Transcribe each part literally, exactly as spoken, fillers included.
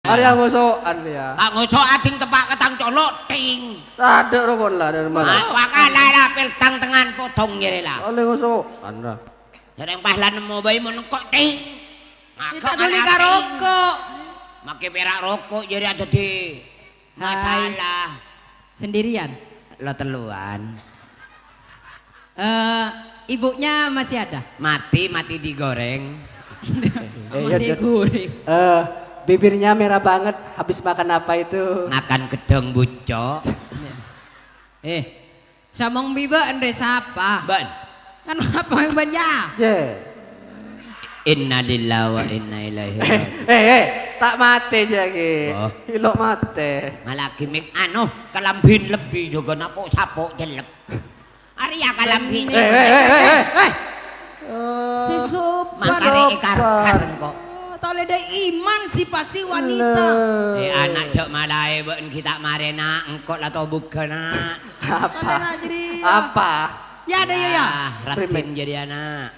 Arèya ngoso'an, ya. Tak ngoso'an ding teppa' ka tang colo', ting. Tadâ' rokon la, dâri mana? Apa kala la pel tang tengan potong nyere la. Oleh ngoso'an, la. Sareng pas la nemmo bhâi mon engko', ting. Maka ta' tolè ka roko'. Make pèra' roko' jârèya dhâddhi masalah. Sendirian? Lo telluan. Eh, ibunya masih ada? Mati, mati digoreng. Eh, iya, Mati Dut. Goreng. Eh, bibirnya merah banget, habis makan apa itu? Makan gedhong bucok. Eh, samong biba andre sapa? Ban. Kan apa yang ban ya? Ye. Innalillahi wa inna ilaihi raji'un. Eh, eh, ta' matè jâ' ghi. Oh. Ilo' matè. Malah gimmick anu, kalambhin lebbi jhughân apo' sapo' cellep. Arèya kalambhin. Eh, eh, eh, eh, eh. Si sopan. Mangkare Sopan. Ekarkan kok. Oh, tao leda iman sifat si wanita. Eh, anak jhâ' malaè bâ'en ghi' ta' marèna, engko' la tobughâ, Na'. Apa? Apa? Ya, ada ya, ya. Ah, raddhin Primen. Jârèya, Na'.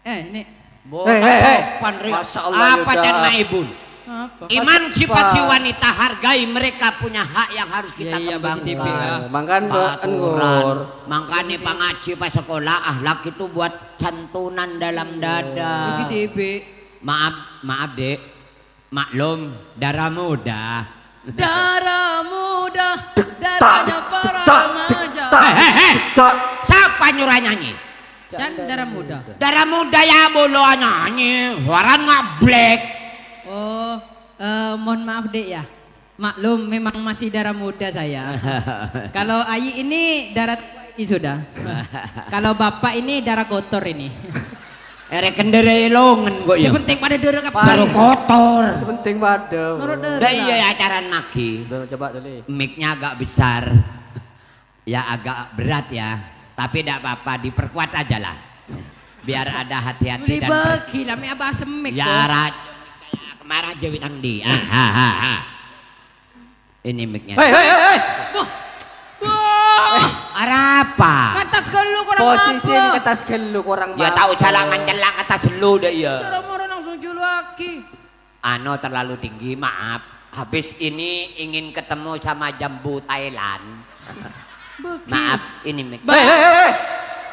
Eh, ini. Bo, Eh, eh, eh. Sopan, Ri. Masya Allah, Apa Yuda. Can maibun? Apa? Iman Masya sifat si Allah. Wanita, hargai mereka punya hak yang harus kita Iya, iya, kembangkan. Bang Tipi, ya. Mangkan, Mbak Aturan. Enggor. Mangkane pangaji pas sekolah, akhlak itu buat santunan dalam dada. Bagi Tipi. Maaf, maaf, Dek. Maklum, darah muda. Darah muda, darahnya para remaja. Hei, hei, hei. Siapa nyuruh nyanyi? Can darah muda. Darah muda ya bolo nyanyi, suara ngablek. Oh, eh, mohon maaf, Dek, ya. Maklum, memang masih darah muda saya. Kalau Ayi ini darah tua ini sudah. Kalau Bapak ini darah kotor ini. Ere kendere longen kok ya. Sing penting pada doro kabeh. Baru kotor. Sing penting pada. Menurut doro Lah iya lah. Ya, acaran magi. Doro coba dulu. Mic-nya agak besar. Ya agak berat ya. Tapi ndak apa-apa, diperkuat aja lah. Biar ada hati-hati Beli dan pers- bagi lah, me' abah semik Ya kok. Ra-, kemara aja witang di. Ah, ha, ha, ha. Ini mic-nya. Hei, hei, hei, hei. Wah. Wah. Arapa? Katas gelu kurang Posisi apa? Katas gelu kurang Ya apa? Tahu jalan mancelak katas lu deh ya. Cara moro langsung juluaki. Ano terlalu tinggi, maaf. Habis ini ingin ketemu sama jambu Thailand. Bagi. Maaf, ini mic. Ba- Hei, hei, hei, hei.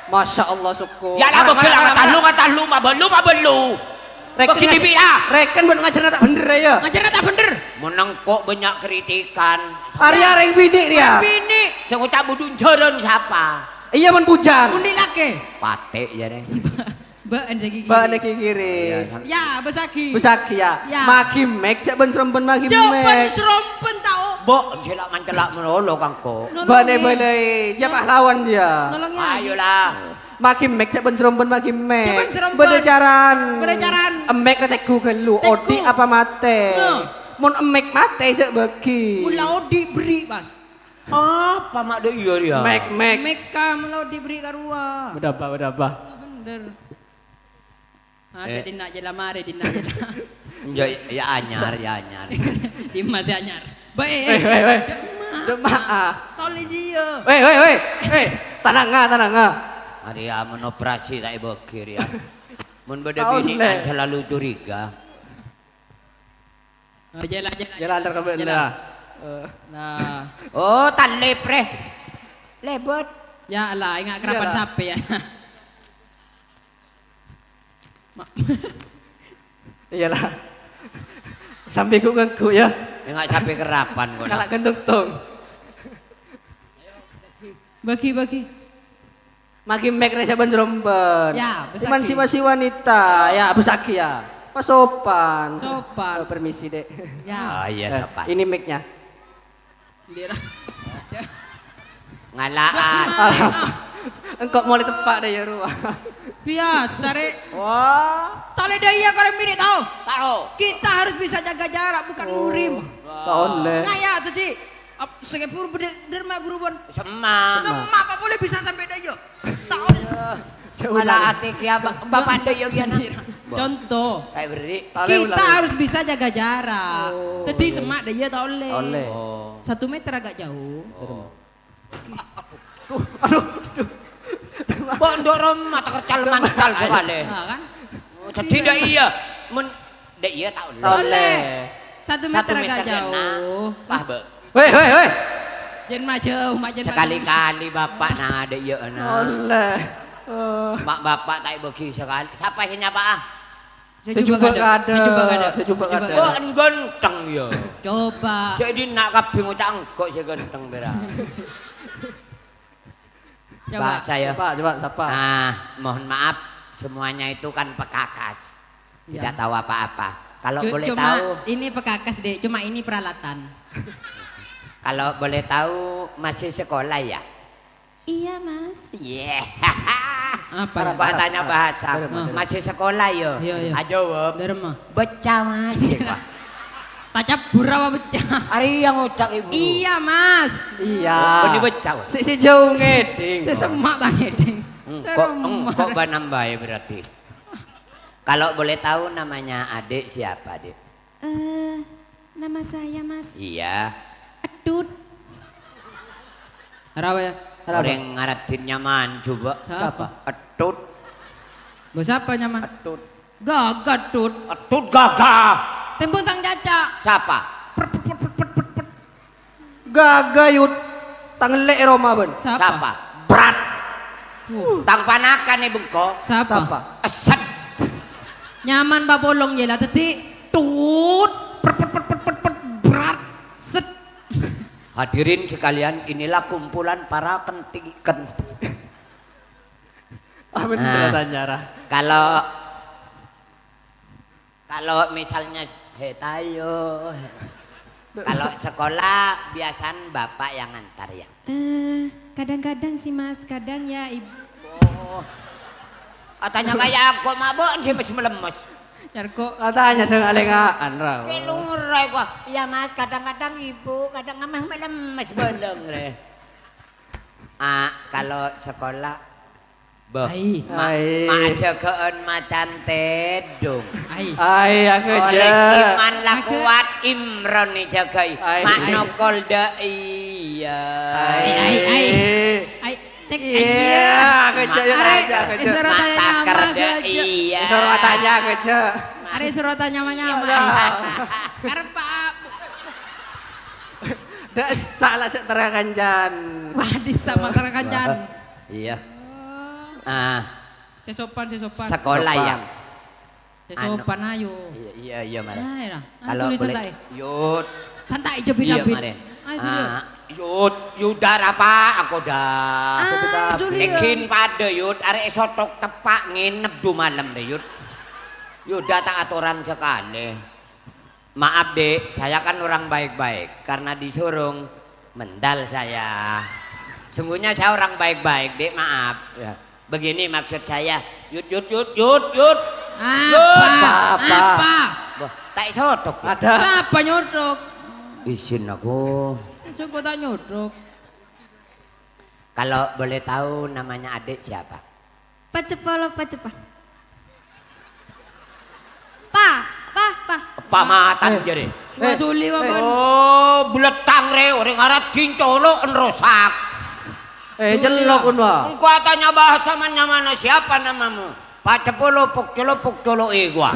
Masya Allah, syukur. Ya lah, Arang, bagi arang, lah, arang, kata lu, arang. Kata lu, mabelu, mabelu. Reken Bagi ngajar-, dibi, ah. Reken buat ngajarnya tak bener ya. Ngajarnya tak bener. Menengkok banyak kritikan. Arya reng bini dia. Bini. Sing ngucap budun jaran siapa? Iya, men bujang. Unik lagi. Patek ya, Reng. Mbak, anjagi kiri. Mbak, anjagi kiri. Iya, kan. Ya, besagi. Besagi ya. Ya. Magi mic cek ben seremben magi mic. Cek ben seremben tau. Mbok, celak mancelak melolo kangko. Nolongi. Bane balai, ya pahlawan dia. Nolongi lagi. Ayolah. Magi mic cek ben seremben magi mic. Cek ben seremben. Beda caran. Beda caran. Emek ke tegu gelu, Tegu. Odi apa mate? Nah. Mun emek mate cek bagi. Mula odi beri, Mas. Apa mak dek iya dia? Mic, mic. Mic ka mula odi beri karua. Bedapa, bedapa. Bener. Ada Eh. Dina' jela mare, Dina' jela. Ya, ya anyar, ya anyar. Di masih anyar. Baik, Eh, eh, eh, eh. Demak. Demak, ah. Tolong dia. Weh, weh, weh. Eh, tenang, ah, tenang, ah. Hari amun operasi tak ibagir ya. Mun beda Tahu bini leh. Kan selalu curiga. Eh, jela, jela, Jela antar ke jela. Benda. Eh. Nah. Oh, talep, Reh. Lebot. Ya Allah, ingat kerapan Iyalah. Sapi ya. Ma- Iyalah. Sampai guk nganggu ya. Enggak sampai kerapan kok. Kalak gantung tong. Bagi, bagi. Magi mek rek saban seromban. Ya, besaki. Iman si masih wanita. Ya, besaki ya. Pas sopan. Sopan. Oh, permisi, Dek. Ya. Oh, iya, Eh, sopan. Ini mic-nya. Ndira. Ngalaan. Engkok mulai tepak deh ya, Ruh. Biasa, Rek. Wah. Tale daya kalau mirip tahu. Tahu. Kita harus bisa jaga jarak, bukan Oh. Murim. Wah. Tahu, Le. Nah, ya, jadi, ap-, sing buru bede-, derma buru pon. Semak. Semak, apa boleh bisa sampai daya? Tahu. Jauh Malah lah. Ati kia, ba-, bapak daya kia, nak. Contoh. Kayak beri. Tale Kita ulang. Harus bisa jaga jarak. Oh, Jadi iya. Semak daya tahu, Le. Oleh. Oh. Satu meter agak jauh. Oh. Aduh, aduh, aduh. Mbok ndorong mata kercal mancal sekali. Nah, kan? Oh, jadi ndak iya. Mun ndak iya tak oleh. Tak oleh. Satu meter agak jauh. Pas, Mbak. Weh, weh, weh. Jhân majhâu, Ma', jhân majhâu. Sekali-kali Bapak nang adâ' iyâ, ana. Ollè. Oh. Ma' Bapak ta' èbâgi sekali. Sapa sè nyapa, ah? Sè jhubâ' kadâ'. Sè jhubâ' kadâ'. Sè jhubâ' kadâ'. Oh, ghântheng, yâ. Coba. Sè dinna' kabbhi ngoca' engko' sè ghântheng, pèra'. Coba. Bahasa, ya. Coba, coba, sapa? Ah, mohon maaf, semuanya itu kan pekakas. Iya. Tidak tahu apa-apa. Kalau boleh tahu, ini pekakas, Dek, cuma ini peralatan. Kalau boleh tahu, masih sekolah, ya? Iya, Mas. Iya. Apa, ya? Bahasanya bahasa. Masih sekolah, ya? Iya, iya. Ayo, Wep. Becca, Mas. Tacap bura apa becca? Arèya ngoca' Ibu. Iya, Mas. Iya. Oh, bânnè becca, Wep. Sè, sè jhâu ngèdhing. Sè semma' ta' ngèdhing. Engko', engko' bân nambâi berarti. Kalau boleh tahu namanya adik siapa, Dik? Eh, nama saya, Mas. Iya. Edut. Arapa, ya? Arapa? Orèng ngaradhin nyaman, coba. Sapa? Edut. Mbok sapa nyaman? Edut. Gaga, Dut. Edut gaga. Tembung tang caca. Sapa? Pret, pret, pret. Gaga, Yut. Tang ellè' è roma, bân. Sapa? Sapa? Brat. Uh. Tang panakan è bengko. Sapa? Sapa? Eset. Nyaman papolong, yâ, la, dhâddhi tut. Pret, pret, pret, pret, pret, brat. Set. Hadirin sekalian, inilah kumpulan para kenti-, ken-, Amin. Nah, tanya, Ra. Kalau, kalau misalnya, he, tayo. Kalau sekolah, biasanya bapak yang ngantar, ya? Eh, kadang-kadang sih, Mas. Kadang ya, Ibu. Oh. Katanya kayak aku, mabok sih, Mas, melemes. Nyarko. Katanya sing alengaan, Ra. Kayak lu ngerai, gua. Iya, Mas, kadang-kadang Ibu, kadang ngameh melemes, bolong, Re. Ah, kalau sekolah, Bâh, Ai. Ma-, Ai. Ma' jâgâ'ân macan tèdung. Ai. Ai, aku Orèng jâ-, iman la Aku kuat, Imron èjâgâi. Ai. Ma' Ai. nokol dâ' iyâ. Ai. Ai, ai, ai. Ai, cek, Iya, iya. aku jâ-, Ma-, aku jâ-, aku jâ-, Surat tanya Mata nyama kerja, aku jâ-, iya. Surat tanya, aku jâ-. Arè surat tanya mah nyama. Iya. Karep, Pak. Dâ' salah sè terang kancan. Wah, dissa' mah terang kancan. Iya. Oh. Ah. Sè sopan, sè sopan. Sekolah, ya? Sè sopan, ayo. Iya, iya, iya, mare. Ayo, lah. Ayo, kalau boleh, santai. Yud. Santai, jepit-jepit. Iya, mare. Ayo, dulu. Ah, Yud, Yuda apa aku dah? Ah, dulu, ya. Ekin pada, Yud. Arek sotok tepak nginep du malam deh, Yud. Yuda tak aturan sekali. Maaf, Dek, saya kan orang baik-baik. Karena disuruh mendal saya. Sungguhnya saya orang baik-baik, Dek, maaf. Ya. Begini maksud saya. Yut, yut, yut, yut, yut. Apa? Yut. Apa? Apa? Wah, tak sotok, ya? Ada. Siapa nyodok? Izin aku. Coba tak nyodok. Kalau boleh tahu namanya adik siapa? Pacepolo, pacepa. Pa, pa, pa. Pamatan Eh, jare. Wah, eh, tuli, eh. Wawan. Oh, beletang re, oreng arat gincolo enrosak. Eh, celok kono. Engko atanya bahasa mana-mana, siapa namamu? Pacepolo, pokcolo, pokcolo, eh, gua.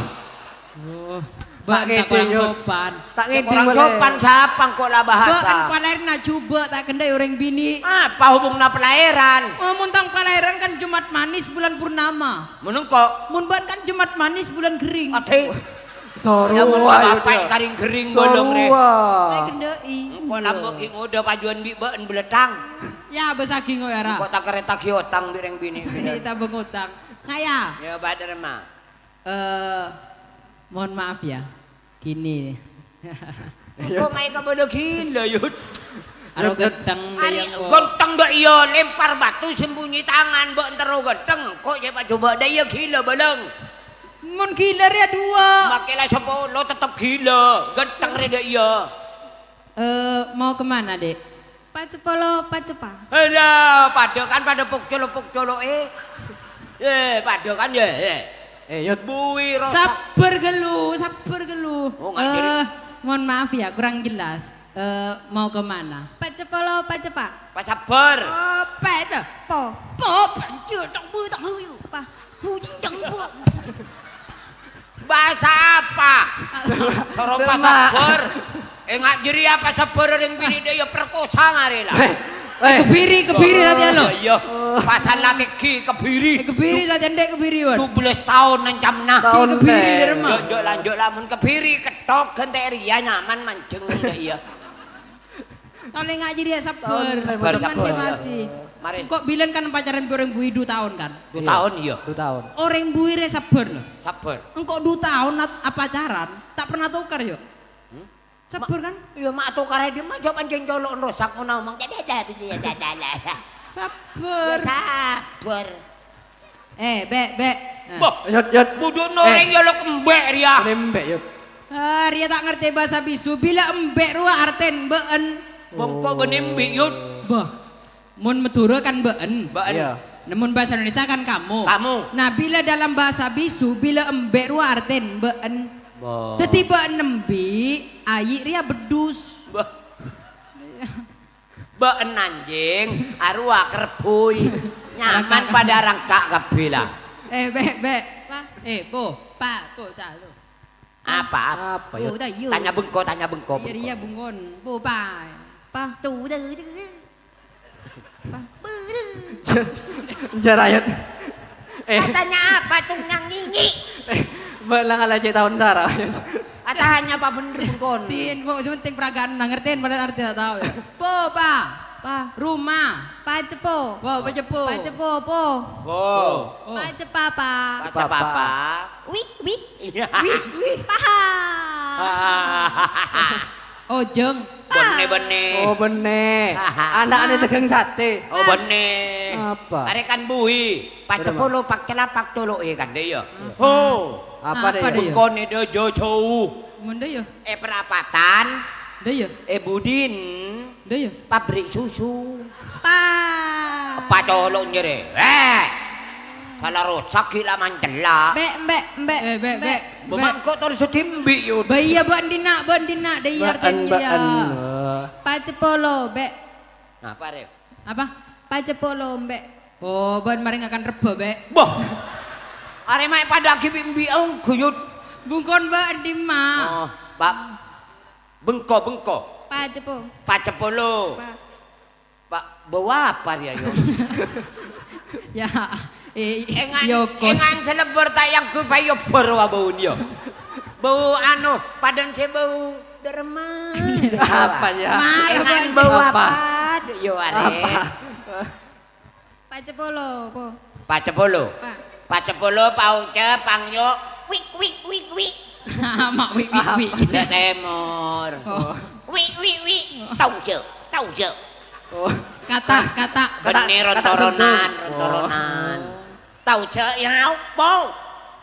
Oh, Pak Bak, tak Ngeding, kurang yo. Sopan. Tak Ngeding. Kurang mele. Sopan, sapa engko' la bahasa? Bak, kan palairanna jubak, tak kendai oreng bini. Apa hubungna palairan? Oh, mun tang palairan kan Jumat Manis bulan purnama. Mun engko'? Mun ban kan Jumat Manis bulan gering. Ade. Sorowa, ya, mun ya, bapak ya. Karing gering bolong, re. Sorowa. Kayak kendai. Engko' lambek ki ngoda pajuan bi' ba'en beletang. Ya, besagi ngoyara. Engko' tak kereta ki otang bi' reng bini. Ini tak bengutang. Nah, ya. Ya, badar, Ma. Eh, mohon maaf ya. Gini. Kok main kamu udah gila, Yud? Aro genteng deh, Ari, ya, kok. Genteng deh, iya, lempar batu sembunyi tangan, mbok entero genteng. Kok saya coba deh, iya gila, baleng. Mun gila, ya, dua. Makelah sepuluh, tetep gila. Genteng re deh, iya. Eh, mau kemana, Dek? Pacepolo, pacepa. Alah, pada kan pada pokcolo-pokcolo, eh. Eh, pada kan, ya, eh. Eh, Yud. Bui rosak. Sabar gelu, sabar gelu. Oh, nggak jadi. Eh, mohon maaf ya, kurang jelas. Eh, mau kemana? Pacepolo, pacepa. Pasabar. Oh, pa itu. Po. Po, pancu, tak bu, tak huyu. Pa. Huyu, tak bu. Bhâsa apa? Soro pasabbhâr. Enga' jârèya pasabbhâr orèng binè' dâ' iyâ perkosa marè la. Eh, eh. Kebiri, kebiri tadi lo. Iyâ, iyâ. Pasal lagi kebiri. Eh, kebiri tadi, ndek kebiri, Wan. Dua belas taon ancamna. Taon kebiri dâ' remma. Yo, yo, lanjut, lamun kebiri kettok, ghântè' rèya nyaman manjeng, iyâ. Tolè nga' jârèya sabbhâr. Sabbhâr, sabbhâr, sè masih. Mari. Engko' bilân kan pacaran bi' orèng buwi du taon, kan? Du taon, iyâ. Du taon. Orèng buwi rè sabbhâr, lho. Sabbhâr. Engko' du taon at-, apacaran, ta' pernah tokar, yo. Hmm? Sabbhâr, kan? Iyâ, ma' tokar aè dimma, jhâ' pancèn colo' rosak ngono omong. Sabbhâr. Ya, sabbhâr. Eh, Bek, Bek. Nah. Bâh, Yot, Yot. Budhuna orèng yolok embek rèya. Ini embek, Yot. Ah, rèya ta' ngartè bhâsa bisu. Bilâ embek rowa artèn bâ'en. Bâ engko' bânnè embi', Yot. Bâh. Mon Madhurâ kan bâ'en. Bâ'en. Iyâ. Nah, mon bhâsa Indonesia kan kamu. Kamu. Nah, bilâ dalam bahasa bisu, bilâ embek rowa artèn bâ'en. Bâh. Dhâddhi bâ'en embi', ayi' rèya beddhus. Bâh. Bâ'en anjing, arowa kerbhuy. Nyaman padâ rangka' kabbhi la. Eh, Bek, Bek. Apa? Eh, Po, Pa, Po, ta' lo. Apa? Apa, yo? Po, ta' yo. Tanya bengko, tanya bengko, bengko. Iya, iya, bengkon. Po, Pa. Pa, tu, tu, tu. Pa, tu, tu. Jara, Yot. Eh. Katanya apa, Tung, yang nginyi? Eh, bâ' la ngala' cè' taon sara. Katanya apa bener, bengkon? Din, kok sè penting peragaan, ngertiin padahal arti tak tahu, ya. Po, Pa. Pa. Rumah. Pa Cepo. Po, Pa Cepo. Pa Cepo, Po. Po. Po. Pa Cepa, Pa. Pa Cepa, Pa. Wi, wi. Iya. Wi, wi. Paha. Ojeng. Bânnè, bânnè. Oh, bânnè. Ana'na dagang sate. Oh, bânnè. Apa? Arè kan buwi. Pa Cepo lo, Pa Celapak colo'è kan, dâ' iyâ. Hmm. Ho. Apa, dâ' iyâ? Bengkon è dâ' jhâu-jhâu. Mon dâ' iyâ? È perapatan. Dâ' iyâ? È budin. Dâ' iyâ? Pabrik susu. Pa. Pa colo' nyerè. Eh. Sala rosak ghi' la mancella'. Mbek, mbek, mbek. Eh, mbek, mbek. Bâ' mangko tor sè dimbi', Yud. Bâ' iyâ, bâ'en dinna', bâ'en dinna', dâ' iyâ artèna iyâ. Bâ'en. Pa Cepo lo, Mbek. Napa, Rep? Apa? Pa Cepo lo, Mbek. Oh, bâ'en marè ngakan rebbhâ, Mbek. Bâh. Arè ma' èpadâ'âghi bi' embi' ongghu, Yud. Bengkon bâ'en dimma? Oh, Pa. Bengko, bengko. Pa Cepo. Pa Cepo lo. Pa. Pa, bâu apa rèya, yo? Ya, eh, engan, yo, kos. Engan sè lebbhâr ta' èangghuy paèobbhâr wa bâuna, yo. Bâu anu, padâna sè bâu dâ' remma. Apa, ya? Engan bâu apa? Apa? Yo, arè. Apa? Pa Cepo lo, Po. Pa Cepo lo. Pa. Pa Cepo lo, pa Ucep, pa Ngyo. Wik, wik, wik, wik. Ma' wik, wik, wik. Dâ' tèmor. Oh. Wik, wik, wik. Tao jhâ', tao jhâ'. Oh. Kata, kata. Bânnè, kata, kata ron-toronan, sundung. Ron-toronan. Oh. Tao jhâ' ya, Po.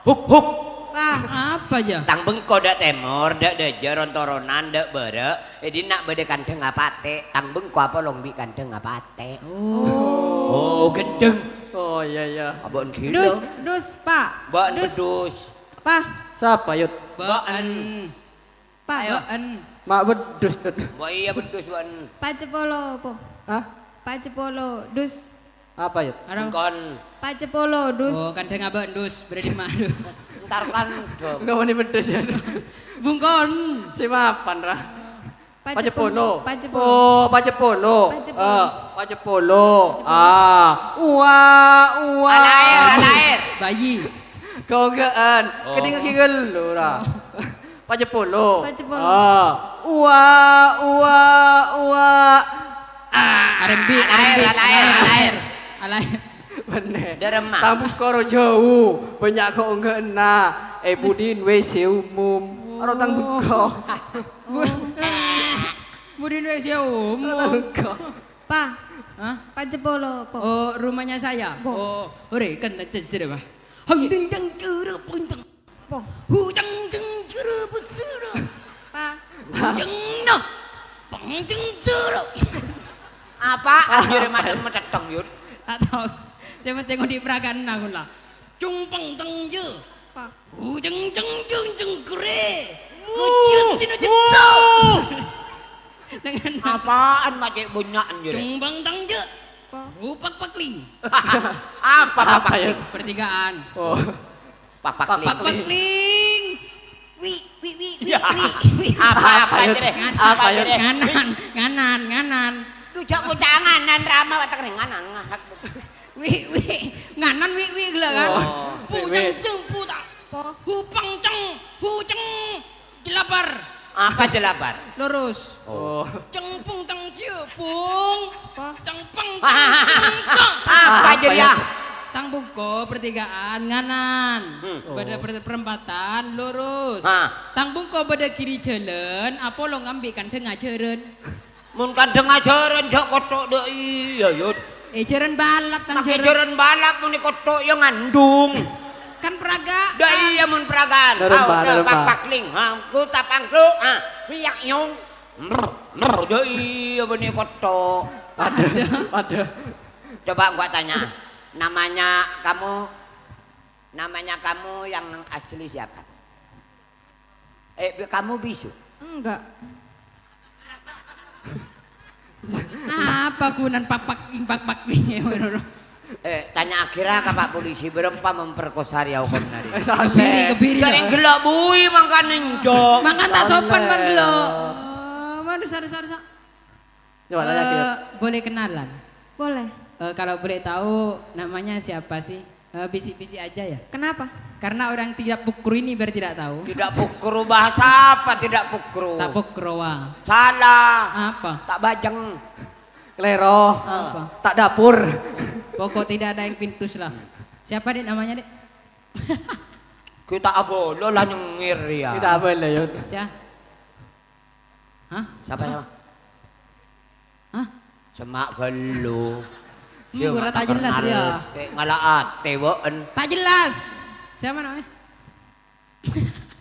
Huk, huk. Pa. Apa, ya? Tang bengko dâ' tèmor, dâ' dâjâ, ron-toronan, dâ' bârâ'. È dinna' bâdâ kandhâng apatè', tang bengko apolong bi' kandhâng apatè'. Oh. Oh, gendheng. Oh, iya, iya. Abâ'en ghilâ. Dus, dus, Pa. Bâ'en dus. Bedus. Pa. Sapa, Yud? Bâ'en. Pa. Ayo. Bâ'en. Ma' bedus, Yud. Bâ' iyâ bedus bâ'en. Pa Cepo lo, Po. Hah? Pa Cepo lo, dus. Apa, Yud? Arang. Bengkon. Pa Cepo lo, dus. Oh, kandhâng abâ'en dus, berarti ma' dus. Entar kan dong. Enggak wani pedes ya. Bengkon. Si mapan, ra? Pa Cepo lo. Pa Cepo lo. Oh, Pa Cepo lo. Pa Cepo lo. Eh, Pa Cepo lo. Pa Cepo lo. Ah. Ua, ua. Alaèr, alaèr. Bayi. Kau enggak, An. Oh. Keding lagi gelo, ra? Oh. Pa Cepo lo. Pa Cepo lo. Ah. Ua, ua, ua. Ah. Arembi, alaèr, arembi, alaèr, alaèr. Alaèr. Alaèr. Bânnè. Dâ' remma. Tang bengko ro jhâu, bânnya' kok enggak enna'. Eh, budin W C umum. Aro tang bengko. Oh. Bu-, budin W C umum. Aro tang bengko. Pa. Hah? Pa Cepo lo, Po. Oh, rumahnya saya? Po. Oh, ore, kan, cek, cek, Pak. Hang, ding, dang, kere, puncak. Po. Hujang jeng juru busuru. Pa. Hujang no. Pangjeng suru. Apa? Anjir, madem metetong, Yud. Tak tahu. Saya mesti ngodi peragaan aku lah. Cumpang tengje. Pa. Hujang jeng jeng jeng kere. Kucian sinu jetso. Dengan apaan, Mak, cek bunyakan, Yud? Cumpang tengje. Pa. Rupak pakling. Apa, apa, Pak, ya? Pertigaan. Oh. Pak Pakling. Pak Pakling. Pak Pakling. Wi, wi, wi, wi, Iya. wi, wi. Apa, apa, Apa, Yud? Jere? Apa, Apa, Yud? Jere? Nganan, nganan, nganan. Lu jhâ' ngoca' nganan, Rama, watak ning nganan, ngahak. Wi, wi, nganan, wi, wi, gila, kan? Oh. Wi, wi. Punyang ceng, puta. Apa? Hupang ceng, huceng, jelapar. Apa jelapar? Lurus. Oh. Cengpung tang jepung. Apa? Cengpeng tang jengkeng. Apa Apa jadi ya? ya? Tang bungko pertigaan nganan. Hmm. Bâdâ Oh. per-, perempatan lurus. Ha. Tang bungko bâdâ kiri jhâlân, apolong ambi' kandhâng ajhârân. Mon kandhâng ajhârân jhâ' kotthok dâ' iyâ, Yud. Eh, jhârân balap tang Make jhârân. jhârân balap mon kotthok ya ngandung. Kan peragaan. Dâ' iyâ mon peragaan. Jhârân Tao, balap, tao, Pak. pakling. Ha, ku tapang lu. Ha, miyak nyong. Mer, mer, dâ' iyâ bânnè kotthok. Padâ, padâ. Coba gua tanya, namanya kamu, namanya kamu yang asli siapa? Eh, bi-, kamu bisu? Enggak. Apa ghunana papak, ing papak, ing ngono? Eh, tanya akhirnya ka Pak Polisi, berempa memperkosa Riau Konnari. Eh, santai. Kebiri, kebiri, Kering ya. Gelo' bui mangkana enjo'. Mangkana tak sopan, Bang, Santai. gelo'. Oh, mana, sara, sara, sara. Coba tanya, Ki. Eh, boleh kenalan? Boleh. Eh, kalau boleh tahu, namanya siapa, sih? Eh, bisik-bisik aja, ya? Kenapa? Karena orang tidak pukru ini biar tidak tahu. Tidak pukru, bahasa apa tidak pukru? Tak pukru, ah. Salah. Apa? Tak bajeng. Klero. Apa? Tak dapur. Pokok tidak ada yang pintus lah. Siapa, Dek, namanya, Dek? Kita abolo lah nyengir, ya. Kita abolo, ya. Siapa? Hah? Siapa, siapa? Hah? Semak ghâllu. Hmm, Siapa gua tak jelas, kenal? ya. Kayak ngala' ate, we'en. Tak jelas. Siapa namanya?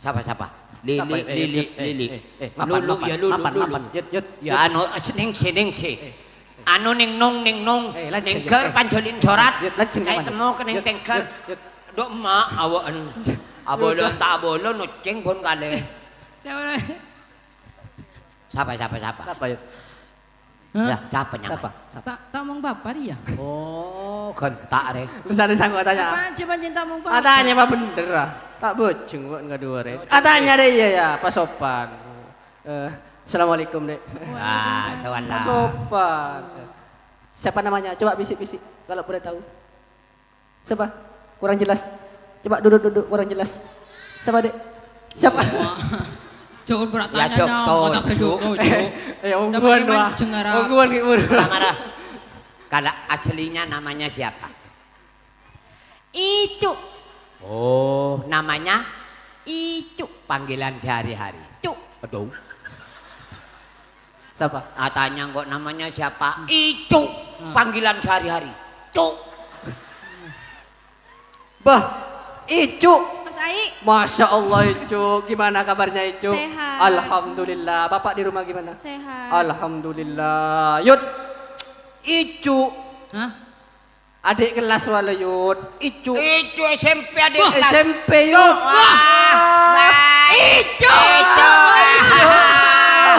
Siapa, siapa? Lili, Siapa? Eh, Lili, eh, eh, Lili. eh, eh, mapan, Lulu, mapan, ya, Lulu, mapan, Lulu. mapan. Yud, Yud. Ya, anu, ningsi, ningsi. Eh. Anu, ning nong, ning nong. Eh, lajeng, Ning Yud. ger panjolin sorat. Yud, lajeng, Kayak mapan. temo kena Yud, tengker. Yud, Yud. Dok, emak, awe'en. Abolon, Yud. tak abolon, noceng, pon kale. Siapa namanya? Siapa, siapa, siapa? Siapa, Yud? Hah? Ya, siapa nyamana? Siapa? Siapa? Tak, tak omong bapa, Ri, ya. Oh, gentak, Re. Terus ada sanggup tanya. Apa aja pancen tak omong bapa? Ah, tanya apa bener, ah? Tak bojeng kok enggak dua, Re. Ah, tanya deh, iya, ya, apa sopan. Eh, Assalamualaikum, Dek. Ah, sowan lah. Sopan. Siapa namanya? Coba bisik-bisik, kalau boleh tahu. Siapa? Kurang jelas. Coba duduk, duduk, kurang jelas. Siapa, Dek? Siapa? Wah. Jangan berat Ya, tanya, Cok, nah, Cok, otak Cok. Cok, Cok. Eh, eh, Dapat ongguan, iman wah. Jeng, Ara. Ongguan, Ki Pur. Marah-marah. Kalau aslinya namanya siapa? Icuk. Oh, namanya? Icuk. Panggilan sehari-hari. Cuk. Aduh. Siapa? Ah, tanya kok namanya siapa? Icuk. Ah. Panggilan sehari-hari. Cuk. Bah, Icuk. Mas Ai. Masya Allah, Icuk. Gimana kabarnya, Icuk? Sehat. Alhamdulillah. Bapak di rumah gimana? Sehat. Alhamdulillah. Yud, Icuk. Hah? Adik kelas wala, Yud. Icuk. Icuk S M P adik Wah. kelas. S M P, Yud. Wah. Wah. Icuk. Icuk. Wah.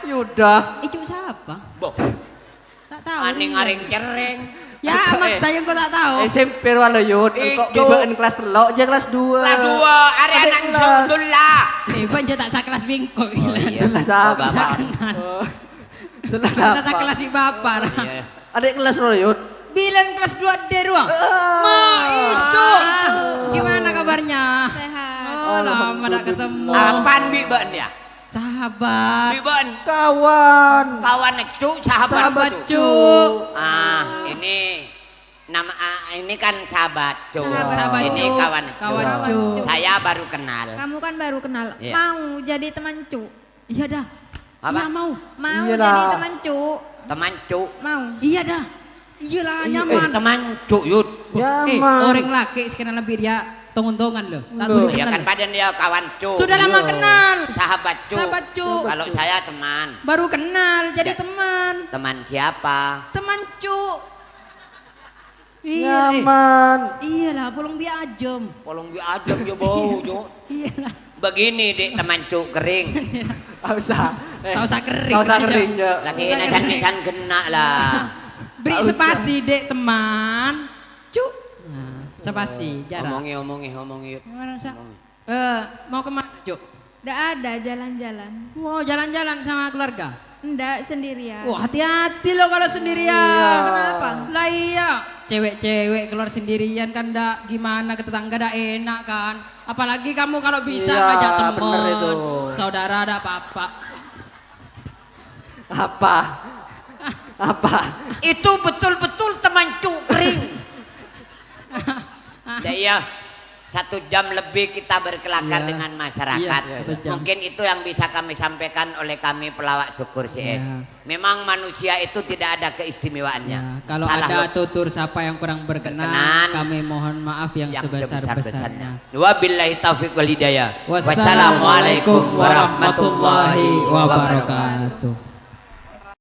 Yudah. Icuk siapa? Boh. Tak tahu Aning dia. areng cereng. Ya, Adik maksa eh. yang kau tak tahu. S M P wala, Yud. Engkau Icuk. bibaan kelas telo, dia kelas dua. Kelas dua, arek Adik anak kelas. Abdullah. Eh, Ivan je tak sakelas bingko. Oh, iya. Abdullah siapa? Bapak. Sakelas. Oh. Abdullah Masa siapa? sakelas si bapak. Oh, iya. Adik kelas lo, Yud. Bilang kelas dua D doang. Ah. Ma, itu. Gimana kabarnya? Sehat. Oh, lama tak Alhamdulillah. ketemu. Apaan, Bi, Ban, ya? Sahabat. Bi, Ban. Kawan. Kawan, Cuk, sahabat, Sahabat, Cuk. Cuk. Ah, ini nama, ah, ini kan sahabat, Cuk. Sahabat, Sahabat, Ini Cuk. kawan, Cuk. Kawan, Cuk. Saya baru kenal. Kamu kan baru kenal. Iya. Mau jadi teman, Cuk? Iya dah. Apa? Iya mau. Mau Iyalah. jadi teman, Cuk? Teman, Cuk. Mau. Iya dah. Iyalah, Iya, nyaman. eh, teman, Cuk, Yud. Eh, Nyaman. orang laki sekarang lebih dia tong-ontongan loh. Tak Loh. dulu Ya kan kenal. padan dia kawan, Cuk. Sudah lama Iya. kenal. Sahabat, Cuk. Sahabat, Cuk. Kalau saya teman. Baru kenal, jadi Ya. teman. Teman siapa? Teman, Cuk. Iya, eh. Nyaman. Iyalah, polong bi' ajem. Polong bi' ajem, ya, bau, Cuk. Iyalah. Begini, Dek, teman, Cuk, kering. Tak usah. Eh, Tak usah kering. tak usah kering, Cuk. Lagi Tak usah nasan kering. nasan kena lah. Beri Tak usah. spasi, Dek, teman. Cuk. Nah, spasi, jarak. Omongi, omongi, omongi, Yud. Gimana, Sa? Omongi. Eh, mau kemana, Cuk? Ndak ada jalan-jalan. Wow, jalan-jalan sama keluarga? Ndak, sendirian. Wah, hati-hati loh kalau sendirian. Iya. Kenapa? Lah iya, cewek-cewek keluar sendirian kan ndak gimana, ke tetangga ndak enak kan. Apalagi kamu kalau bisa Iya, ngajak temen, bener itu. Saudara, ndak apa-apa. Apa? Apa? Itu betul-betul teman cukring. Ya, iya. Satu jam lebih kita berkelakar Iya. dengan masyarakat. Iya, betul. Mungkin itu yang bisa kami sampaikan oleh kami pelawak Syukur C S. Iya. Memang manusia itu tidak ada keistimewaannya. Ya, kalau Salah ada lo- tutur sapa yang kurang berkenan, Berkenan. kami mohon maaf yang Yang sebesar-besarnya. sebesar-besarnya. Wabillahi taufiq wal hidayah. Wassalamualaikum warahmatullahi wabarakatuh.